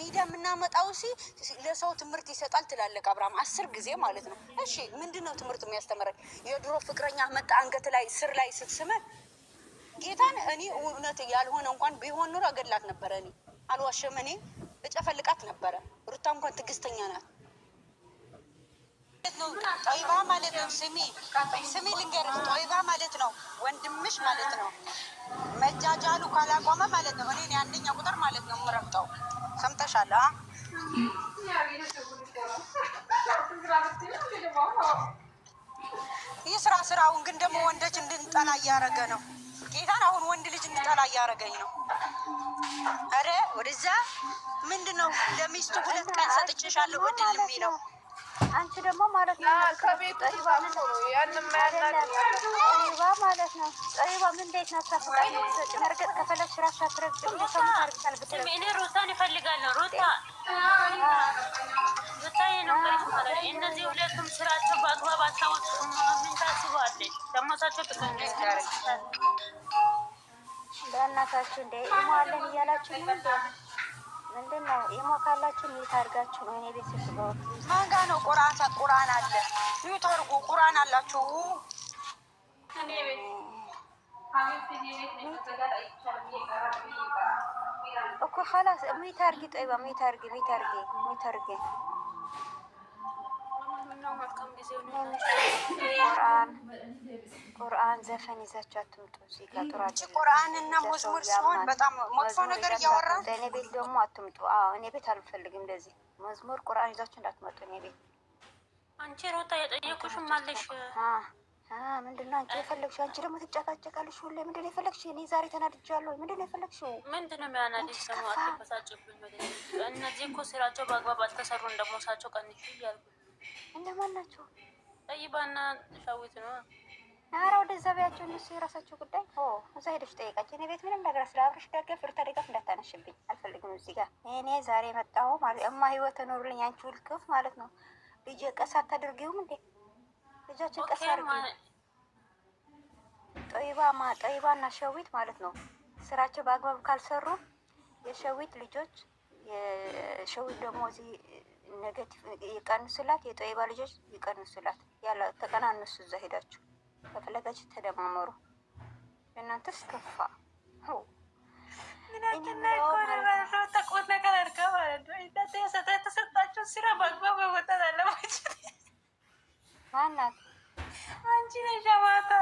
ሚዲያ የምናመጣው ለሰው ትምህርት ይሰጣል ትላለህ አብርሃም 10 ጊዜ ማለት ነው። እሺ ምንድን ነው ትምህርት የሚያስተምረን? የድሮ ፍቅረኛ መጣ አንገት ላይ ስር ላይ ስትስመ ጌታን እኔ እውነት ያልሆነ እንኳን ቢሆን ኑሮ እገድላት ነበረ። እኔ አልዋሸም፣ እኔ እጨፈልቃት ነበረ። ሩታ እንኳን ትዕግስተኛ ናት። ጦይባ ማለት ነው። ስሚ ስሚ ልንገርሽ፣ ጦይባ ማለት ነው ወንድምሽ ማለት ነው። መጃጃሉ ካላቆመ ማለት ነው እኔን የአንደኛ ቁጥር ማለት ነው የምረግጠው። ሰምተሻል? ይህ ስራ ስራውን ግን ደግሞ ወንዶች እንድንጠላ እያደረገ ነው። ጌታን አሁን ወንድ ልጅ እንድጠላ እያደረገኝ ነው። አረ ወደዛ ምንድን ነው ለሚስቱ 2 ቀን ሰጥቼሻለሁ እድል የሚለው አንቺ ደግሞ ማለት ነው ጠይባ ማለት ነው። ጠይባ ምን እንዴት ናት? መርገጥ ከፈለግሽ እራስሽ አትረግጭም። እኔ ሩታን እፈልጋለሁ። ሩታ እነዚህ ሁለቱም ስራቸው በአግባብ አልተወጡም። ምን ታስባለች? ደሞዛቸው በእናታችሁ እንደ ኢሞ አለን እያላችሁ ነው እንደ ምንድን ነው ኢሞ ካላችሁ mute አድርጋችሁ ነው። እኔ ቤት ስትገቡ ማን ጋር ነው ቁርአን ቁርአን አለ? mute አድርጉ። ቁርአን አላችሁ እኮ خلاص mute አድርጊ። ጠይባ mute አድርጊ፣ mute አድርጊ፣ mute አድርጊ። ቁርአን ዘፈን ይዛችሁ አትምጡ። እዚህ ጋር ጥሩ አይደለም። ቁርአን እና መዝሙር ሲሆን በጣም መጥፎ ነገር እያወራ እኔ ቤት ደግሞ አትምጡ። አዎ እኔ ቤት አልፈልግም። እንደዚህ መዝሙር ቁርአን ይዛችሁ እንዳትመጡ እኔ ቤት። አንቺ ሩታ የጠየቁሽም አለሽ። ምንድን ነው አንቺ የፈለግሽው? አንቺ ደግሞ ትጨቃጨቃለሽ ሁሌ። ምንድን ነው የፈለግሽው? እኔ ዛሬ ተናድጃለሁ። ምንድን ነው የፈለግሽው? ምንድን ነው የሚያናድሽ? ደግሞ አትበሳጭብኝ። እነዚህ እኮ ስራቸው በአግባብ አልተሰሩም። ደሞዛቸው ቀንሹ እያልኩ እነማን ናቸው? ጠይባና ሻዊት ነው። ኧረ ወደዛ ቢያቸው እነሱ የራሳቸው ጉዳይ። እዛ ሄደሽ ጠይቃቸው። እኔ ቤት ምንም ነገር ስለ አብርሽ ደገፍ ሩታ ደገፍ እንዳታነሽብኝ አልፈልግም። እዚህ ጋር እኔ ዛሬ መጣሁ ማለት እማ ህይወት ኖሩልኝ። አንቺ ውልክፍ ማለት ነው። ልጅ ቀስ አታደርጊውም እንዴ? ልጃችን ቀስ አድርጊው። ጠይባና ሸዊት ማለት ነው ስራቸው በአግባብ ካልሰሩ የሸዊት ልጆች የሸዊት ደግሞ እዚህ negative ይቀንሱላት፣ የጠይባ ልጆች ይቀንሱላት። ያለ ተቀናንሱ። እዛ ሄዳችሁ ከፈለጋችሁ ተደማመሩ። እናንተስ ከፋ። የተሰጣቸው ስራ በአግባብ መወጣት አለባቸው። ማናት? አንቺ ነሽ ማታ።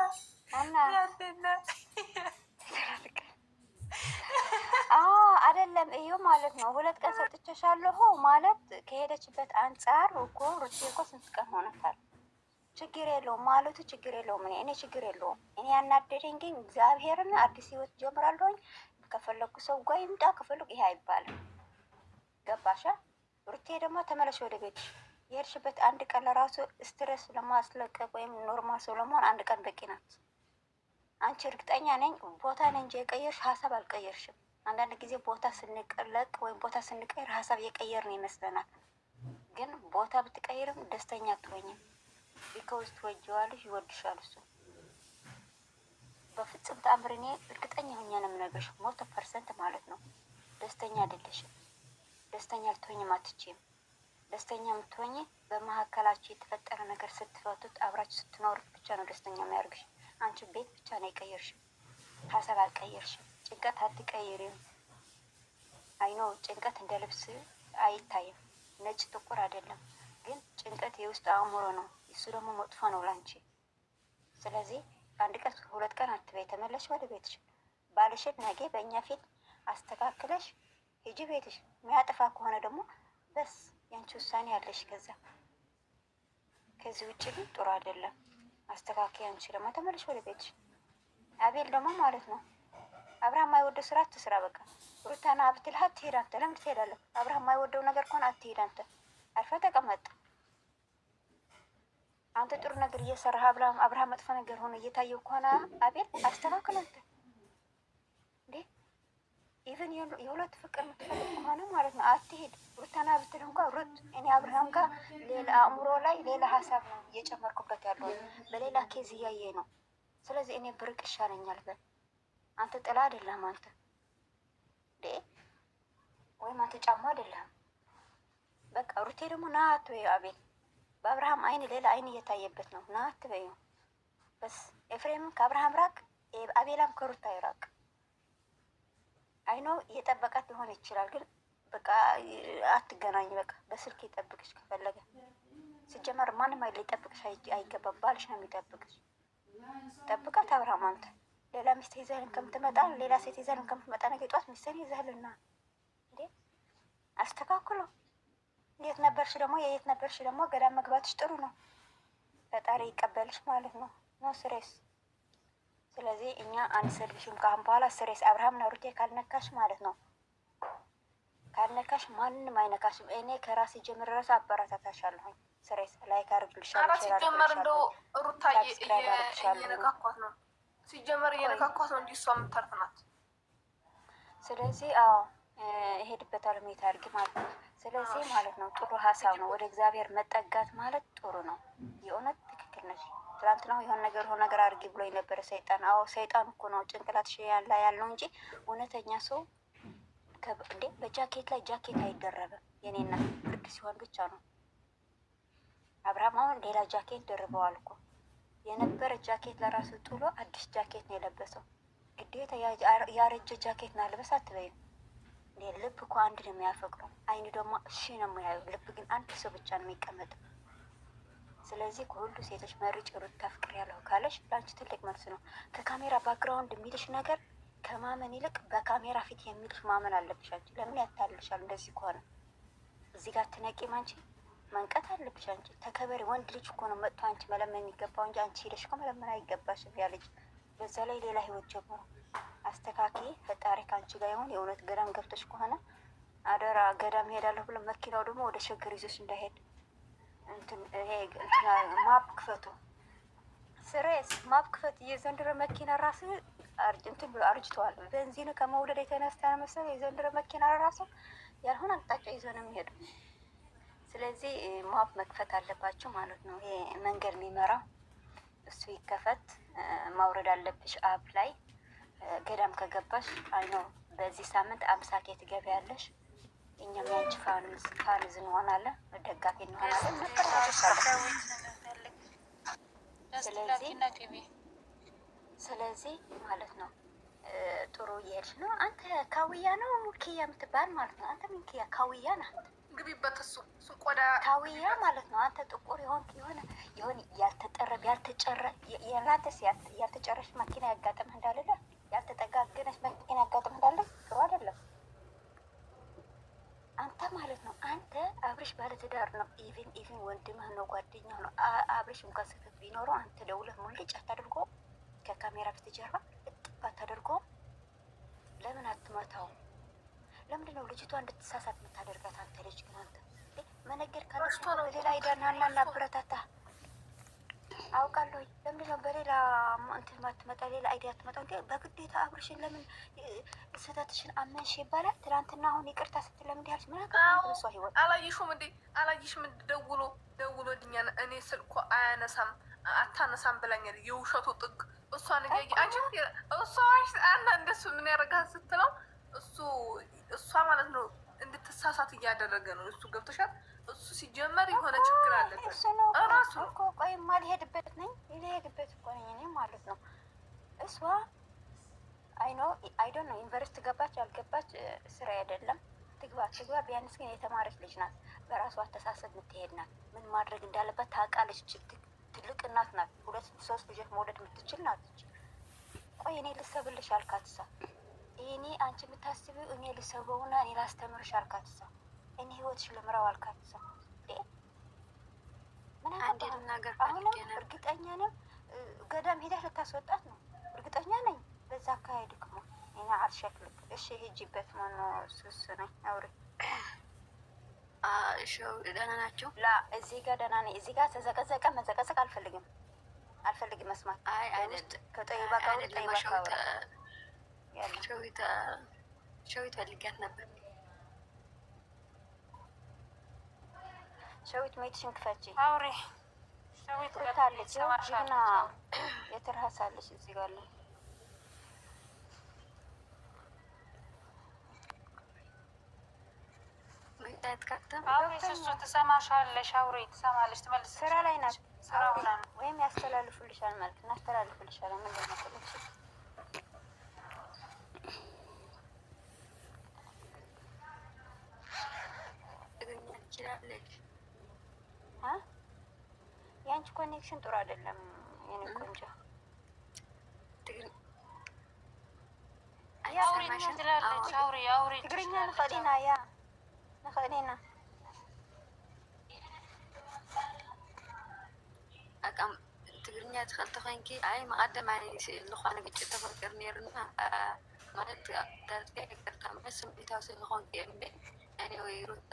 አይደለም እዩ ማለት ነው። 2 ቀን ሰጥቼሻለሁ ማለት ከሄደችበት አንጻር እኮ ሩቴ እኮ ስንት ቀን ሆነታል። ችግር የለውም ማለቱ ችግር የለውም። እኔ ችግር የለውም። እኔ ያናደደኝ ግን እግዚአብሔርን አዲስ ህይወት ጀምራለሁኝ ከፈለኩ ሰው ጋር ይምጣ ከፈለኩ ይሄ አይባልም። ገባሻ? ሩቴ ደግሞ ተመለሽ ወደ ቤትሽ። የሄድሽበት አንድ ቀን ለራሱ stress ለማስለቀቅ ወይም normal ሰው ለመሆን አንድ ቀን በቂ ናት። አንቺ እርግጠኛ ነኝ ቦታ ነኝ እንጂ የቀየርሽ ሀሳብ አልቀየርሽም። አንዳንድ ጊዜ ቦታ ስንለቅ ወይም ቦታ ስንቀይር ሀሳብ የቀየርን ይመስለናል። ግን ቦታ ብትቀይርም ደስተኛ አትሆኝም። because ትወጂዋለሽ፣ ይወድሻል እሱ። በፍጹም ተአምር እኔ እርግጠኛ ሆኜ ነው የምነግርሽ፣ 100% ማለት ነው። ደስተኛ አይደለሽም። ደስተኛ ልትሆኝም አትችይም። ደስተኛ የምትሆኝ በመካከላችሁ የተፈጠረ ነገር ስትፈቱት አብራችሁ ስትኖሩት ብቻ ነው ደስተኛ የሚያደርግሽ። አንቺ ቤት ብቻ ነው የቀየርሽው፣ ሀሳብ አልቀየርሽም። ጭንቀት አትቀይሪም። አይኖ ጭንቀት እንደ ልብስ አይታይም፣ ነጭ ጥቁር አይደለም። ግን ጭንቀት የውስጥ አእምሮ ነው። እሱ ደግሞ መጥፎ ነው ላንቺ። ስለዚህ አንድ ቀን 2 ቀን አትበይ፣ ተመለሽ ወደ ቤትሽ። ባልሽን ነገ በእኛ ፊት አስተካክለሽ ሂጂ ቤትሽ። የሚያጠፋ ከሆነ ደግሞ በስ ያንቺ ውሳኔ ያለሽ። ከዛ ከዚህ ውጭ ግን ጥሩ አይደለም። አስተካክይ። አንቺ ደግሞ ተመለሽ ወደ ቤትሽ። አቤል ደግሞ ማለት ነው አብርሃም የማይወደው ስራ አትስራ። በቃ ሩታና ብትልህ አትሄድ አንተ። ለምን ትሄዳለህ? አብርሃም የማይወደው ነገር ከሆነ አትሄድ አንተ። አርፈህ ተቀመጥ። አንተ ጥሩ ነገር እየሰራህ አብርሃም መጥፎ ነገር ሆኖ እየታየው ከሆነ አቤል አስተካክል አንተ። እንዴ even የሁለት ፍቅር የምትፈልግ ከሆነ ማለት ነው አትሄድ። ሩታና ብትል እንኳ ሩት እኔ አብርሃም ጋር ሌላ አእምሮ ላይ ሌላ ሀሳብ ነው እየጨመርኩበት ያለው፣ በሌላ case እያየ ነው። ስለዚህ እኔ ብርቅ ይሻለኛል በል። አንተ ጥላ አይደለም አንተ እንዴ። ወይም አንተ ጫማ አይደለም። በቃ ሩቴ ደግሞ ና አትበይው። አቤል በአብርሃም አይን ሌላ አይን እየታየበት ነው። ና አትበይው። በስ ኤፍሬምም ከአብርሃም ራቅ፣ አቤላም ከሩታ ይራቅ። አይኖ እየጠበቃት ሊሆን ይችላል፣ ግን በቃ አትገናኝ። በቃ በስልክ ይጠብቅሽ ከፈለገ። ሲጀመር ማንም አይል ሊጠብቅሽ አይገባም። ባልሽ ነው የሚጠብቅሽ። ጠብቃት አብርሃም። አንተ ሌላ ሚስት ይዘህልን ከምትመጣ፣ ሌላ ሴት ይዘህልን ከምትመጣ ነገ ጠዋት ሚስትህን ይዘህልና እንዴ አስተካክሎ። የት ነበርሽ ደግሞ፣ የየት ነበርሽ ደግሞ? ገዳም መግባትሽ ጥሩ ነው። ፈጣሪ ይቀበልሽ ማለት ነው። No stress። ስለዚህ እኛ አንሰድብሽም ከአሁን በኋላ stress። አብርሃምና ሩቴ ካልነካሽ ማለት ነው፣ ካልነካሽ ማንም አይነካሽም። እኔ ከራሴ ጀምሬ ራሱ አበረታታሻለሁኝ። Stress like አድርግልሻለሁ፣ ኧረ share ሲጀመር እንደው አድርግልሻለሁ፣ ሩታዬ subscribe አድርግልሻለሁ። እየነካኳት ነው። ሲጀመር እየነካኳት ነው እንጂ እሷ የምታርፍ ናት። ስለዚህ አዎ እሄድበታለሁ ሁኔታ አድርጊ ማለት ነው። ስለዚህ ማለት ነው ጥሩ ሀሳብ ነው። ወደ እግዚአብሔር መጠጋት ማለት ጥሩ ነው። የእውነት ትክክል ነሽ። ትላንትና የሆነ ነገር የሆነ ነገር አድርጊ ብሎ የነበረ ሰይጣን። አዎ ሰይጣን እኮ ነው ጭንቅላትሽ ላይ ያለው እንጂ እውነተኛ ሰው እንዴ በጃኬት ላይ ጃኬት አይደረብም። የኔና ብርድ ሲሆን ብቻ ነው። አብርሃም አሁን ሌላ ጃኬት ደርበዋል እኮ፣ የነበረ ጃኬት ለራሱ ጥሎ አዲስ ጃኬት ነው የለበሰው። ግዴታ ያረጀ ጃኬት ና ልበስ አትበይም። እንዴ ልብ እኮ አንድ ነው የሚያፈቅረው፣ አይኑ ደግሞ እሺ ነው የሚያየው። ልብ ግን አንድ ሰው ብቻ ነው የሚቀመጠው። ስለዚህ ከሁሉ ሴቶች መርጭ ሩታ ፍቅር ያለው ካለሽ ለአንቺ ትልቅ መልስ ነው። ከካሜራ background የሚልሽ ነገር ከማመን ይልቅ በካሜራ ፊት የሚልሽ ማመን አለብሽ። አንቺ ለምን ያታልልሻል? እንደዚህ ከሆነ እዚህ ጋር ትነቂም፣ አንቺ መንቀት አለብሽ። አንቺ ተከበሪ። ወንድ ልጅ እኮ ነው መጥቶ አንቺ መለመን የሚገባው እንጂ አንቺ ሄደሽ እኮ መለመን አይገባሽም። ያ ልጅ በዛ ላይ ሌላ ህይወት ጀምሮ አስተካኪ። ፈጣሪ ከአንቺ ጋር ይሁን። የእውነት ገዳም ገብተሽ ከሆነ አደራ ገዳም እሄዳለሁ ብሎ መኪናው ደግሞ ወደ ሸገር ይዞሽ እንዳይሄድ እንትን ይሄ እንትና map ክፈቱ። Serious map ክፈት። የዘንድሮ መኪና ራሱ እንትን ብሎ አርጅተዋል። ቤንዚኑ ከመውደድ የተነሳ ነው መሰለኝ የዘንድሮ መኪና ራሱ ያልሆነ አቅጣጫ ይዞ ነው የሚሄዱ። ስለዚህ map መክፈት አለባቸው ማለት ነው። ይሄ መንገድ የሚመራው እሱ ይከፈት። ማውረድ አለብሽ app ላይ። ገዳም ከገባሽ አይኖ በዚህ ሳምንት 50K ትገቢያለሽ። እኛም ያንቺ fans እንሆናለን፣ ደጋፊ እንሆናለን። እንበረታታሻለን። ስለዚህ ማለት ነው ጥሩ እየሄድሽ ነው። አንተ ካውያ ነው ኪያ የምትባል ማለት ነው። አንተ ምን ኪያ ካውያ ናት። ግቢበት፣ እሱ እሱን ቆዳ ካውያ ማለት ነው። አንተ ጥቁር የሆንክ የሆነ የሆነ ያልተጠረብ ያልተጨረ የናንተስ ያልተጨረሽ መኪና ያጋጥምህ እንዳልለ ያልተጠጋገነች መኪና ያጋጥምህ እንዳለ ጥሩ አይደለም። አንተ ማለት ነው አንተ አብርሽ ባለትዳር ነው። Even ወንድምህ ነው ጓደኛህ ነው። አብርሽ እንኳን ስህተት ቢኖረው አንተ ደውለህ ሙልጭ አታደርጎ፣ ከካሜራ በስተጀርባ እጥፍ አታደርጎ። ለምን አትመታውም? ለምንድን ነው ልጅቷ እንድትሳሳት የምታደርጋት? አንተ ልጅ ግን አንተ መነገር ካለ በሌላ idea ና እናበረታታ አውቃለሁ። ለምንድን ነው በሌላ እንትን ማትመጣ፣ ሌላ idea ትመጣ? እንዴ በግዴታ አብርሽን ለምን ስህተትሽን አመንሽ ይባላል? ትናንትና አሁን ይቅርታ ስትል ለምን ያልሽ ምን አገባኝ? እሷ ህይወት አላየሽውም እንዴ? አላየሽም? ደውሎ ደውሎልኛል። እኔ ስልኮ አያነሳም አታነሳም ብላኛል። የውሸቱ ጥግ እሷን እያየ አንቺ እሷ እና እንደሱ ምን ያደርጋል ስትለው እሱ እሷ ማለት ነው እንድትሳሳት እያደረገ ነው እሱ። ገብቶሻል? እሱ ሲጀመር የሆነ ችግር አለበት እሱ ነው እራሱ እኮ። ቆይማ ሊሄድበት ነኝ ሊሄድበት እኮ ነኝ እኔ ማለት ነው። እሷ I know I don't know ዩኒቨርሲቲ ገባች አልገባች ስራ አይደለም። ትግባ ትግባ፣ ቢያንስ ግን የተማረች ልጅ ናት። በራሷ አስተሳሰብ የምትሄድ ናት። ምን ማድረግ እንዳለባት ታውቃለች። ትልቅ እናት ናት። ሁለት ሶስት ልጆች መውለድ የምትችል ናት። ቆይ እኔ ልሰብልሽ አልካትሳ፣ እኔ አንቺ የምታስቢው እኔ ልሰበውና እኔ ላስተምርሽ አልካትሳ፣ እኔ ህይወትሽ ልምራው አልካትሳ። ምን አንዴ አገባህ? ልናገር አሁንም ፈልጌ ነበር። እርግጠኛ ነኝ ገዳም ሄደህ ልታስወጣት ነው። እርግጠኛ ነኝ በዛ አካሄድ ክሞ እኔ አልሸክልክ። እሺ ሂጂበት። ማነው ሱስ ነኝ አውሪ። እሺ ደህና ናቸው? ላ እዚህ ጋር ደህና ነኝ። እዚህ ጋር ተዘቀዘቀ መዘቀዘቅ አልፈልግም፣ አልፈልግም መስማት። አይ በውስጥ አይደለም፣ ከጠይባ ጋር አውሪ፣ አይደለም። ጠይባ ሸዊት ካወራ ያለ ሸዊት ሸዊት ፈልጊያት ነበር። ሸዊት mute ሽን ክፈቺ። አውሪ ሸዊት ታለች ይሰማሻል። ጅግና የትርሃሳለች እዚህ ጋር አለ። አትከፍትም። አውሪ ሱሱ፣ ትሰማሻለሽ። አውሪ፣ ትሰማለሽ፣ ትመልስ። ስራ ላይ ናት። ስራ ሆና ነው። ወይም ያስተላልፉልሻል ማለት እናስተላልፉልሻል። ምንድን ነው ፈለግሽ? ትግርኛ ትችላለች። የአንቺ connection ጥሩ አይደለም የኔ ቆንጆ። አውሪ ትላለች። አውሪ አውሪ። ትግርኛ ንኽእል ኢና፣ yeah፣ ንኽእል ኢና። ትግርኛ ትኽእል ተኮይንኪ፣ ኣይ መቀደማይ ዝኾነ ግጭት ተፈጢሩ ነይሩና ማለት ይቅርታ ማለት ስምዒታዊ ስለዝኾንኪ እምበ ወይ ሩታ።